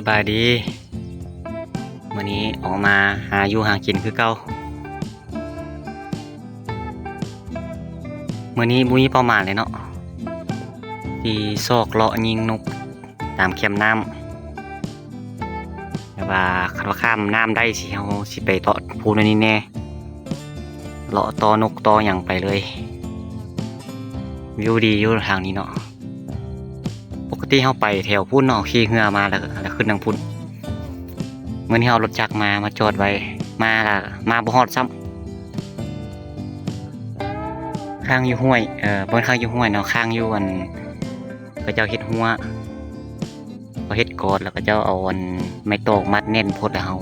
ບາຍດີ ມື້ນີ້ອອກມາຫາຢູ່ຫາກິນຄືເກົ່າ. ມື້ນີ້ບໍ່ມີເປົ້າໝາຍເລີຍເນາະ ຊິຊອກເລາະຍິງນົກຕາມແຄມນ້ຳ ແຕ່ວ່າຄັນວ່າຂ້າມນ້ຳໄດ້ ຊິ ເຮົາຊິໄປເລາະພູນັ້ນນີ້ແດ່ ເລາະຕໍ່ນົກຕໍ່ຫຍັງໄປເລີຍ. ວິວດີຢູ່ທາງນີ້ເນາະ. ປົກກະຕິເຮົາໄປແຖວພຸ້ນເນາະ ຂີ່ເຮືອມາແລ້ວ ແລ້ວຂຶ້ນທາງພຸ້ນ. ມື້ນີ້ເຮົາເອົາລົດຈັກມາ ມາຈອດໄວ້ ມາລະມາບໍ່ຮອດຊ້ຳ. ຄ້າງຢູ່ຫ້ວຍ ເອີ ບໍ່ແມ່ນຄ້າງຢູ່ຫ້ວຍເນາະ ຄ້າງຢູ່ອັນ ເຂົາເຈົ້າເຮັດຮົ້ວ ເຂົາເຮັດກອດ ແລ້ວເຂົາເຈົ້າເອົາອັນໄມ້ຕອກມັດແໜ້ນໂພດ ແລ້ວເຮົາ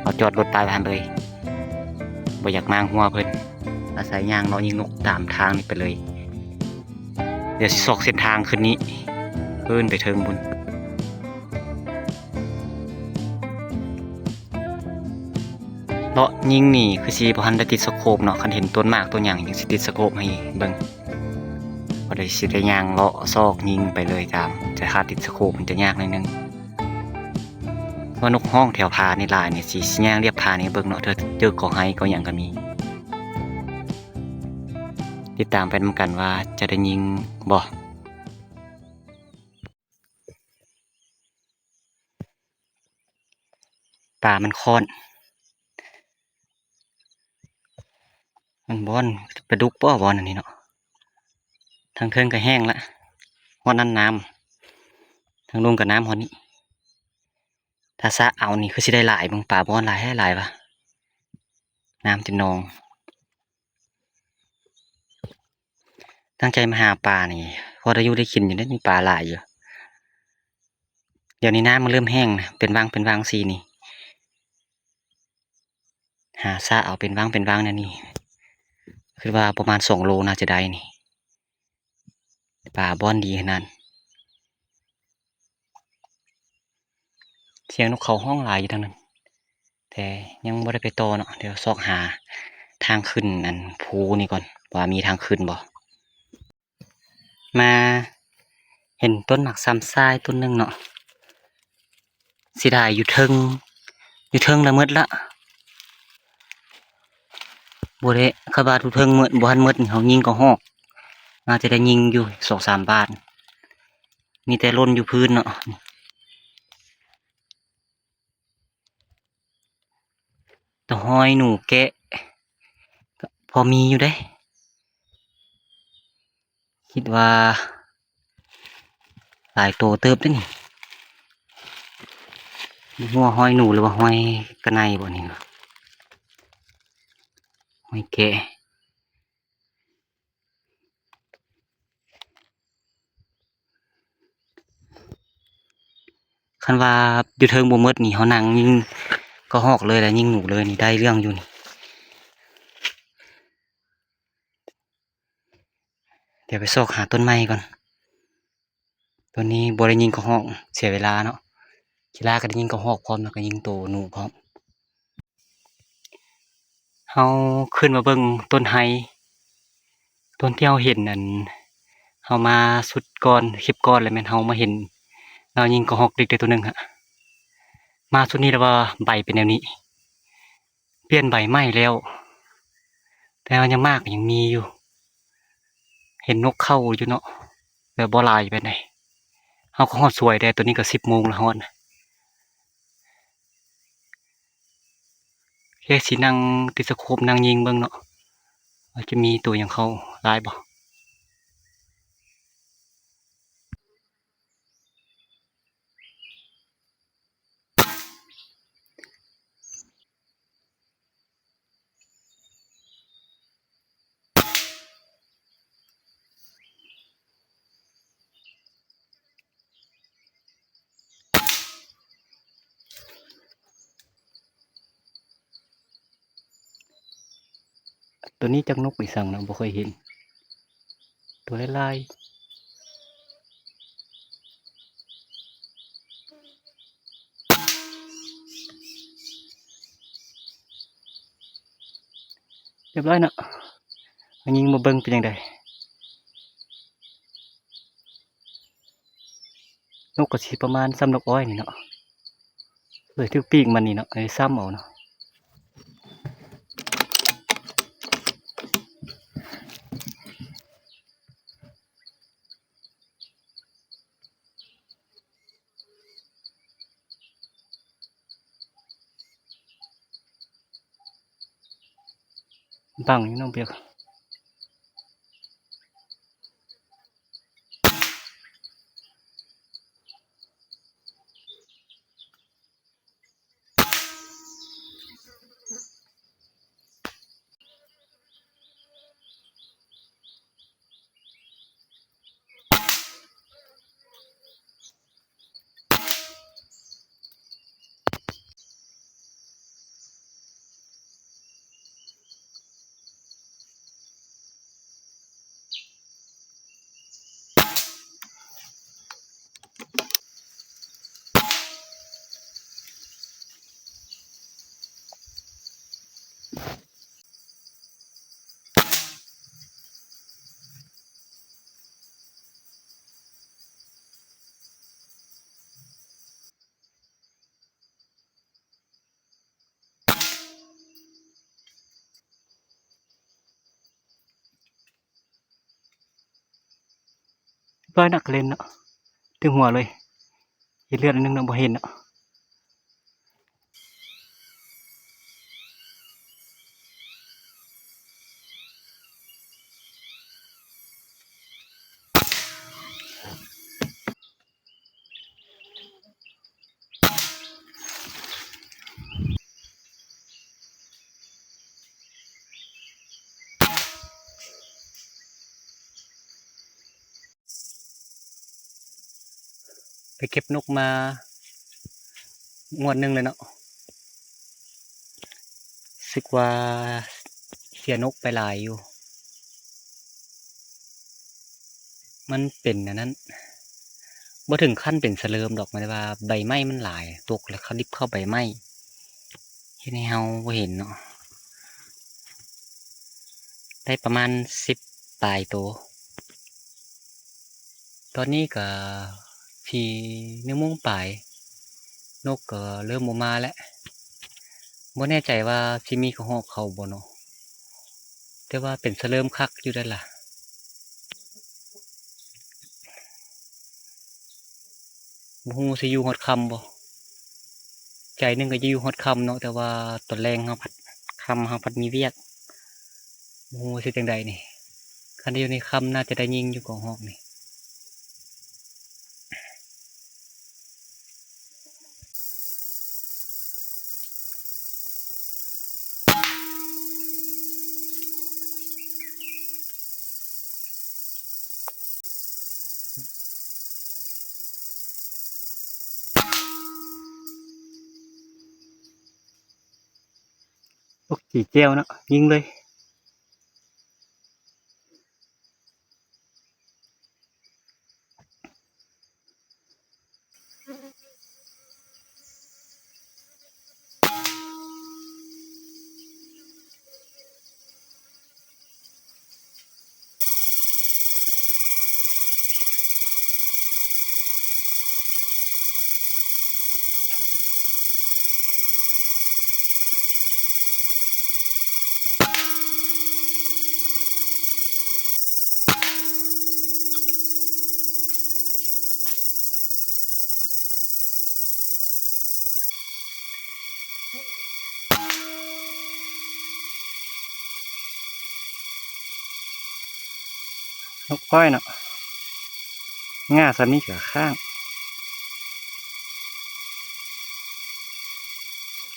ເຮົາຈອດລົດປ້າຍໄວ້ຫັ້ນເລີຍ ບໍ່ຢາກມ້າງຮົ້ວເພິ່ນ. ອາໄສຍ່າງເລາະຍິງນົກຕາມທາງນີ້ໄປເລີຍ. ດຽວຊິຊອກເສັ້ນທາງຂຶ້ນນີ້ ຂຶ້ນໄປເທິງພຸ້ນ. ເລາະຍິງນີ້ຄືຊິບໍ່ທັນໄດ້ຕິດສະໂຄບເນາະ ຄັນເຫັນຕົ້ນໝາກຕົ້ນຫຍັງຈັ່ງຊິຕິດສະໂຄບໃຫ້ເບິ່ງ. ພໍດີຊິໄດ້ຍ່າງເລາະຊອກຍິງໄປເລີຍຕາມ ແຕ່ຖ້າຕິດສະໂຄບມັນຈະຍາກໜ້ອຍໜຶ່ງ. ວ່ານົກຮ້ອງແຖວຜານີ້ຫຼາຍນີ້ ຊິ ຊິຍ່າງລຽບຜານີ້ເບິ່ງເນາະ ເທື່ອເຈີກໍໄຮກໍຫຍັງກໍມີ. ຕິດຕາມໄປນຳກັນວ່າຈະໄດ້ຍິງບໍ່. ປາມັນຄ້ອນ ມັນບ່ອນປາດຸກບໍ່ບ່ອນອັນນີ້ເນາະ. ທາງເທິງກໍແຫ້ງລະ ຮອດນັ້ນນ້ຳ ທາງລຸ່ມກໍນ້ຳຮອດນີ້. ຖ້າສະເອົານີ້ຄືຊິໄດ້ຫຼາຍ ເບິ່ງປາບ່ອນຫຼາຍແທ້ຫຼາຍວ່າ ນ້ຳຈະນອງ. ຕັ້ງໃຈມາຫາປານີ້ ພໍໄດ້ຢູ່ໄດ້ກິນຢູ່ເດ້ ມີປາຫຼາຍຢູ່. ດຽວນີ້ນ້ຳມັນເລີ່ມແຫ້ງນະ ເປັນວັງເປັນວັງຊີ້ນີ້ ຫາສະເອົາເປັນວັງເປັນວັງແນວນີ້ ຄິດວ່າປະມານສອງໂລໜ້າຈະໄດ້ນີ້. ປາບ່ອນດີຂະໜາດ. ສຽງນົກເຂົາຮ້ອງຫຼາຍຢູ່ທາງນັ້ນ ແຕ່ຍັງບໍ່ໄດ້ໄປຕໍ່ເນາະ. ດຽວຊອກຫາທາງຂຶ້ນອັນພູນີ້ກ່ອນ ວ່າມີທາງຂຶ້ນບໍ່. ມາເຫັນຕົ້ນໝາກຊຳຊາຍຕົ້ນໜຶ່ງເນາະ. ເສຍດາຍຢູ່ເທິງ ຢູ່ເທິງລະໝົດລະ. ບໍ່ໄດ້ ຄັນວ່າຢູ່ເທິງໝົດ ບໍ່ທັນໝົດ ເຮົາຍິງກະຮອກ ໜ້າຈະໄດ້ຍິງຢູ່ສອງສາມບາດ. ມີແຕ່ຫຼົ່ນຢູ່ພື້ນເນາະ. ຕະຮອຍໜູແກະ ກໍພໍມີຢູ່ເດ້. ຄິດວ່າຫຼາຍໂຕເຕີບເດ້ນີ້. ບໍ່ຮູ້ວ່າຮອຍໜູ ຫຼືວ່າຮອຍກະໄນບໍ່ນີ້ ຮອຍແກະ. ຄັນວ່າຢູ່ເທິງບໍ່ໝົດນີ້ ເຮົານັ່ງຍິງກະຮອກເລີຍ ແລ້ວຍິງໜູເລີຍນີ້ ໄດ້ເລື່ອງຢູ່ນີ້. ດຽວໄປຊອກຫາຕົ້ນໄມ້ກ່ອນ. ຕອນນີ້ບໍ່ໄດ້ຍິງກະຮອກ ເສຍເວລາເນາະ. ຂີ້ລ້າກໍໄດ້ຍິງກະຮອກພ້ອມ ແລ້ວກໍຍິງໂຕໜູພ້ອມ. ເຮົາຂຶ້ນມາເບິ່ງຕົ້ນໄຮ ຕົ້ນທີ່ເຮົາເຫັນ ອັນ ເຮົາມາຊຸດກ່ອນ ຄລິບກ່ອນ ແລ້ວແມ່ນເຮົາມາເຫັນລາວຍິງກະຮອກດິກໄດ້ໂຕໜຶ່ງຫະ. ມາຊຸດນີ້ແລ້ວວ່າໃບເປັນແນວນີ້ ປ່ຽນໃບໃໝ່ແລ້ວ ແຕ່ວ່າຍັງ ໝາກຍັງມີຢູ່. ເຫັນນົກເຂົ້າຢູ່ເນາະ ແຕ່ບໍ່ຫຼາຍປານໃດ. ເຮົາກໍຮອດສວຍແດ່ ຕອນນີ້ກໍສິບໂມງແລ້ວຮອດ. ເຄ ຊິນັ່ງຕິດສະໂຄບ ນັ່ງຍິງເບິ່ງເນາະ ວ່າຈະມີໂຕຫຍັງເຂົ້າຫຼາຍບໍ່. ໂຕນີ້ຈັກນົກອີ່ສັງເນາະ ບໍ່ເຄີຍເຫັນ. ໂຕຫຼາຍໆ. ຮຽບຮ້ອຍເນາະ. ມາຍິງມາເບິ່ງເປັນຈັ່ງໃດ. ນົກກໍຊິປະມານສ່ຳນົກອ້ອຍນີ້ເນາະ. ເລີຍຖືກປີກມັນນີ້ເນາະ ເລີຍຊ້ຳເອົາເນາະ. ບັງຢູ່ນ້ອງເບຍ. ໄປນະ ກະເລັນເນາະ ເຕັມຫົວເລີຍ ເຫັນເລືອດໜ້ອຍໜຶ່ງເນາະ ບໍ່ເຫັນເນາະ. ໄປເກັບນົກມາງວດໜຶ່ງແລ້ວເນາະ ຮູ້ສຶກວ່າເສຍນົກໄປຫຼາຍຢູ່. ມັນເປັນອັນນັ້ນ ບໍ່ເຖິງຂັ້ນເປັນສະເຫຼີມດອກ ແຕ່ວ່າໃບໄມ້ມັນຫຼາຍ ຕົກແລ້ວເຂົາດິບເຂົ້າໃບໄມ້ ເຮັດໃຫ້ເຮົາບໍ່ເຫັນເນາະ. ໄດ້ປະມານສິບປາຍໂຕ. ຕອນນີ້ກະຊິໜຶ່ງໂມງປາຍ ນົກກະເລີ່ມບໍ່ມາແລ້ວ. ບໍ່ແນ່ໃຈວ່າຊິມີກະຮອກເຂົ້າບໍ່ເນາະ ແຕ່ວ່າເປັນສະເຫຼີມຄັກຢູ່ໄດ໋ລະ. ບໍ່ຮູ້ຊິຢູ່ຮອດຄ່ຳບໍ່. ໃຈໜຶ່ງກໍຈະຢູ່ຮອດຄ່ຳເນາະ ແຕ່ວ່າຕອນແລງເຮົາພັດ ຄ່ຳເຮົາພັດມີວຽກ ບໍ່ຮູ້ວ່າຊິຈັ່ງໃດນີ້. ຄັນໄດ້ຢູ່ໃນຄ່ຳໜ້າຈະໄດ້ຍິງຢູ່ກອງຮອກນີ້. ໂອເຄ ແຈ່ວເນາະ ຍິງເລີຍ. ນົກຂ້ອຍເນາະ ງ່າສ່ຳນີ້ກະຄ້າງ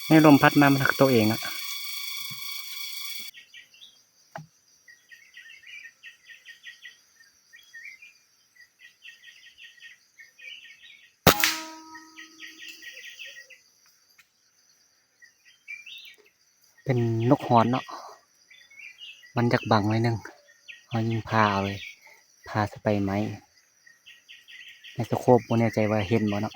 ໃນລົມພັດມາມັນຫັກຕົກເອງເນາະ. ເປັນນົກຮອນເນາະ ມັນຢາກບັງໜ້ອຍໜຶ່ງ ເຮົາຍິງຜ່າເອົາເລີຍ ຜ່າໃສ່ໃບໄມ້. ໃນສະໂຄບບໍ່ແນ່ໃຈວ່າເຫັນບໍ່ເນາະ. ເ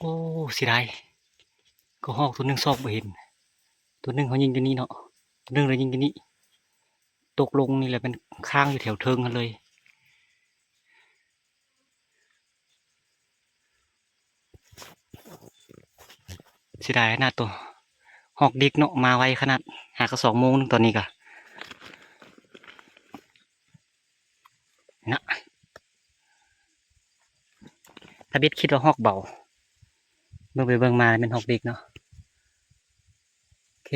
ອ້ ເສຍດາຍ ກະຮອກໂຕໜຶ່ງຊອກບໍ່ເຫັນ. ໂຕໜຶ່ງເຮົາຍິງຢູ່ນີ້ເນາະ ໂຕໜຶ່ງລະຍິງຢູ່ນີ້ ຕົກລົງນີ້ແຫຼະ ແມ່ນຄ້າງຢູ່ແຖວເທິງຫັ້ນເລີຍ. ເສຍດາຍຂະໜາດໂຕຮອກດິກເນາະ ມາໄວຂະໜາດ ຫາກະສອງໂມງໜຶ່ງຕອນນີ້ກະ ນະ ທຳອິດຄິດວ່າຮອກເບົາ ເບິ່ງໄປເບິ່ງມາແມ່ນຮອກດິກເນາະ. ໂອເຄ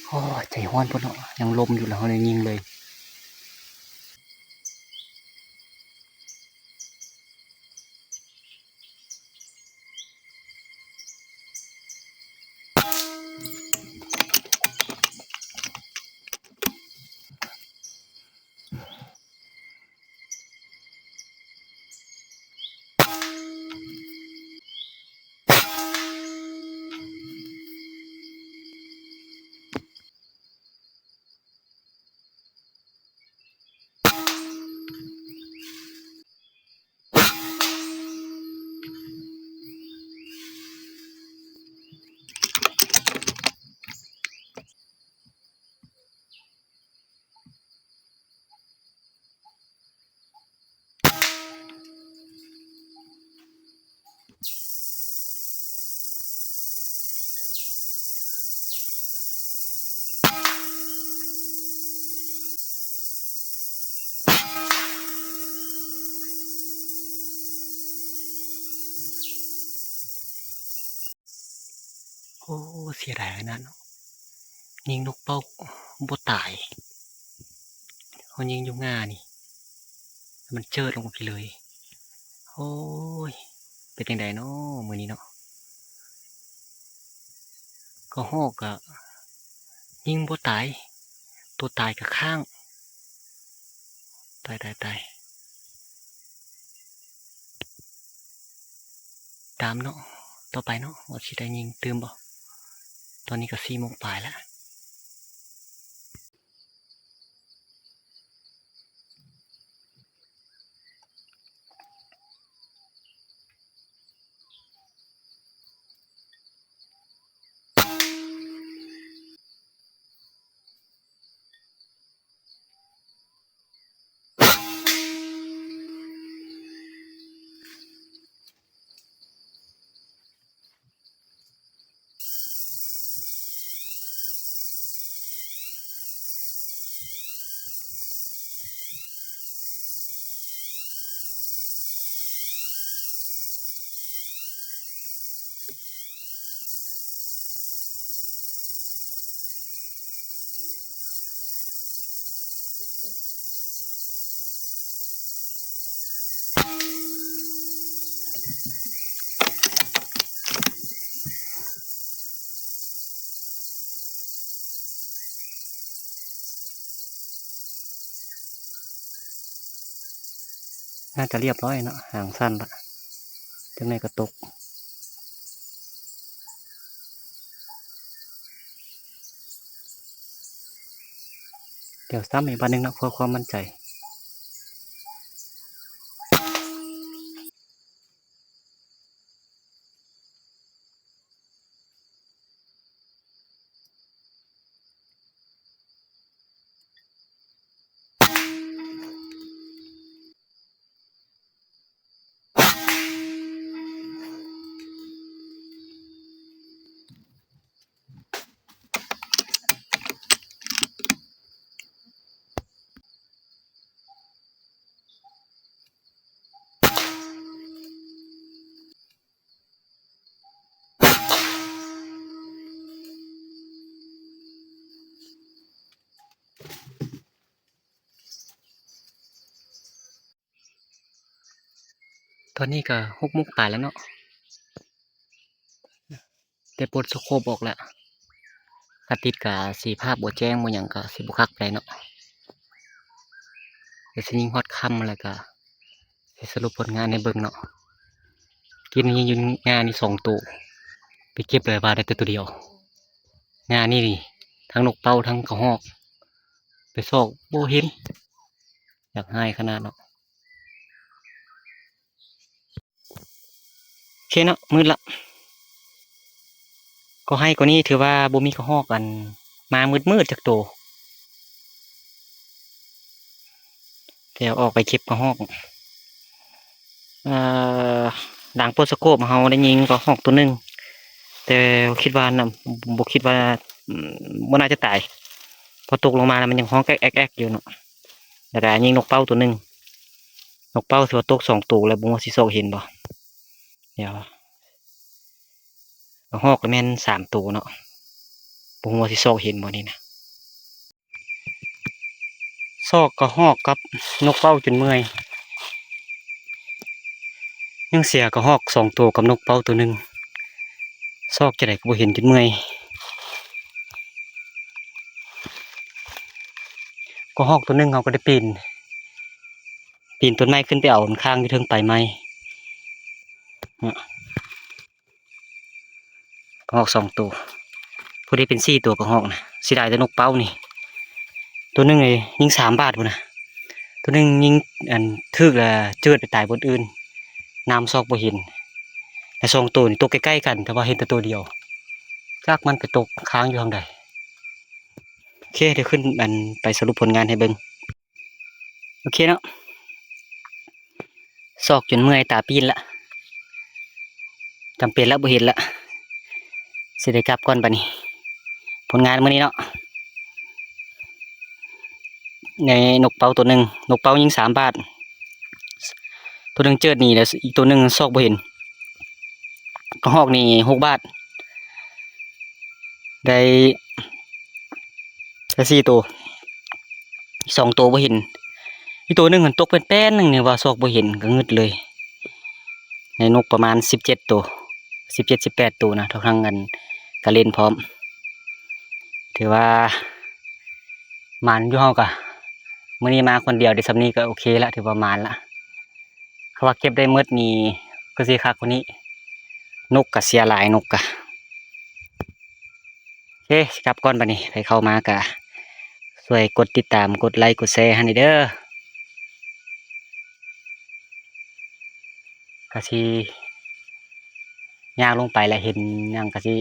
ໂອ້ ໃຈຮ້ອນພຸ້ນເນາະ ຍັງລົມຢູ່ລະເຮົາໄດ້ຍິງເລີຍ. ໂອ້ ເສຍດາຍຂະໜາດເນາະ ຍິງນົກເປົ້າບໍ່ຕາຍ. ເຮົາຍິງຢູ່ງ່ານີ້ ມັນເຈີດລົງມາພີ້ເລີຍ. ໂອ້ຍ ເປັນຈັ່ງໃດເນາະມື້ນີ້ເນາະ ກະຮອກກະຍິງບໍ່ຕາຍ ໂຕຕາຍກະຄ້າງ. ຕາຍ ຕາຍ ຕາຍ ຕາມເນາະ ຕໍ່ໄປເນາະ ວ່າຊິໄດ້ຍິງຕື່ມບໍ່. ຕອນນີ້ກະສີ່ໂມງປາຍລະ. ໜ້າຈະລຽບຮ້ອຍເນາະ ຫາງສັ້ນລະ ຈັ່ງໃດກະຕົກ. ດຽວຊ້ຳອີກບາດໜຶ່ງເນາະ ເພື່ອຄວາມໝັ້ນໃຈ. ຕອນນີ້ກະຫົກໂມງປາຍແລ້ວເນາະ ໄດ້ປົດສະໂຄບອອກແລ້ວ. ຄັນຕິດກະສີພາບບໍ່ແຈ້ງບໍ່ຫຍັງກະຊິບໍ່ຄັກປານໃດເນາະ. ດຽວຊິຍິງຮອດຄ່ຳແລ້ວກະຊິສະຫຼຸບຜົນງານໃຫ້ເບິ່ງເນາະ. ກິນຍິງຢູ່ງ່ານີ້ສອງໂຕ ໄປເກັບແລ້ວວ່າໄດ້ແຕ່ໂຕດຽວ. ງ່ານີ້ນີ້ ທ ທັງນົກເປົ້າ ທັງກະຮອກ ໄປຊອກບໍ່ເຫັນ ຢາກຮ້າຍຂະໜາດເນາະ. ໂອເຄເນາະ ມືດລະ ກໍໄຮ່ກໍນີ້ຖືວ່າບໍ່ມີກະຮອກ ອັນ ມາມືດໆຈັກໂຕ. ດຽວອອກໄປເກັບກະຮອກ. ເອີ ຫຼັງປົດສະໂກບເຮົາໄດ້ຍິງກະຮອກໂຕໜຶ່ງ ແຕ່ຄິດວ່ານຳ ບໍ່ຄິດວ່າ ອືມ ບໍ່ໜ້າຈະຕາຍ ເພາະຕົກລົງມາແລ້ວມັນຍັງຮ້ອງແອກໆຢູ່ເນາະ. ແລ້ວກະຍິງນົກເປົ້າໂຕໜຶ່ງ ນົກເປົ້າຖືວ່າຕົກສອງໂຕແລ້ວ ບໍ່ຮູ້ວ່າຊິຊອກເຫັນບໍ່. ດຽວ ກະຮອກກະແມ່ນສາມໂຕເນາະ ບໍ່ຮູ້ວ່າຊິຊອກເຫັນບໍ່ນີ້ນະ. ຊອກກະຮອກກັບນົກເປົ້າຈົນເມື່ອຍ ຍັງເສຍກະຮອກສອງໂຕກັບນົກເປົ້າໂຕໜຶ່ງ ຊອກຈັ່ງໃດກະບໍ່ເຫັນ ຈົນເມື່ອຍ. ກະຮອກໂຕໜຶ່ງເຮົາກະໄດ້ປີນ ປີນຕົ້ນໄມ້ຂຶ້ນໄປເອົາ ມັນຄ້າງຢູ່ເທິງປາຍໄມ້. ກະຮອກສອງໂຕ ພໍດີເປັນສີ່ໂຕກະຮອກນະ. ເສຍດາຍແຕ່ນົກເປົ້ານີ້ ໂຕໜຶ່ງນີ້ຍິງສາມບາດພຸ້ນນະ ໂຕໜຶ່ງຍິງ ອັນ ຖືກລະເຈີດໄປຕາຍບ່ອນອື່ນ ນຳຊອກບໍ່ເຫັນ. ແລະສອງໂຕນີ້ຕົກໃກ້ໆກັນ ແຕ່ວ່າເຫັນແຕ່ໂຕດຽວ ຈັກມັນໄປຕົກຄ້າງຢູ່ທາງໃດ. ໂອເຄ ດຽວຂຶ້ນ ອັນ ໄປສະຫຼຸບຜົນງານໃຫ້ເບິ່ງ. ໂອເຄເນາະ ຊອກຈົນເມື່ອຍຕາປີນລະ ຈຳເປັນລະ ບໍ່ເຫັນລະ ຊິໄດ້ກັບກ່ອນບາດນີ້. ຜົນງານມື້ນີ້ເນາະ ໃນນົກເປົ້າໂຕໜຶ່ງ ນົກເປົ້າຍິງສາມບາດ ໂຕໜຶ່ງເຈີດໜີແລ້ວ ອີກໂຕໜຶ່ງຊອກບໍ່ເຫັນ. ກະຮອກນີ້ຫົກບາດ ໄດ້ ໄດ້ສີ່ໂຕ ສອງໂຕບໍ່ເຫັນ ອີກໂຕໜຶ່ງມັນຕົກແປ້ນໆໜຶ່ງນີ້ວ່າຊອກບໍ່ເຫັນ ກະງຶດເລີຍ. ໃນນົກປະມານສິບເຈັດໂຕ ສິບເຈັດ ສິບແປດໂຕນະ ທັງ ທັງອັນກະເລັນພ້ອມ ຖືວ່າໝານຢູ່. ເຮົາກະ ມື້ນີ້ມາຄົນດຽວໄດ້ສ່ຳນີ້ກະໂອເຄລະ ຖືວ່າໝານລະ. ຄັນວ່າເກັບໄດ້ໝົດນີ້ຄືຊິຄັກກວ່ານີ້ ນົກກະເສຍຫຼາຍ ນົກກະ. ໂອເຄ ຊິກັບກ່ອນບາດນີ້ ໃຜເຂົ້າມາກະຊ່ວຍກົດຕິດຕາມ ກົດໄລ ກົດແຊໃຫ້ແດ່ເດີ. ກະຊິຍ່າງລົງໄປລະເຫັນຫຍັງກະຊິ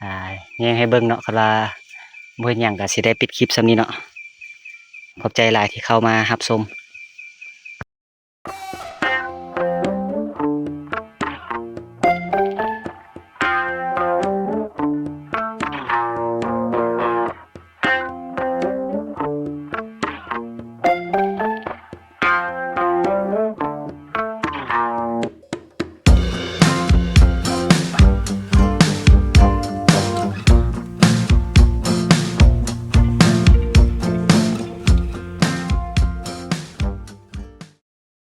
ອ່າ ແຍງໃຫ້ເບິ່ງເນາະ. ຄັນວ່າບໍ່ເຫັນຫຍັງກະຊິໄດ້ປິດຄລິບສ່ຳນີ້ເນາະ. ຂອບໃຈຫຼາຍທີ່ເຂົ້າມາຮັບຊົມ.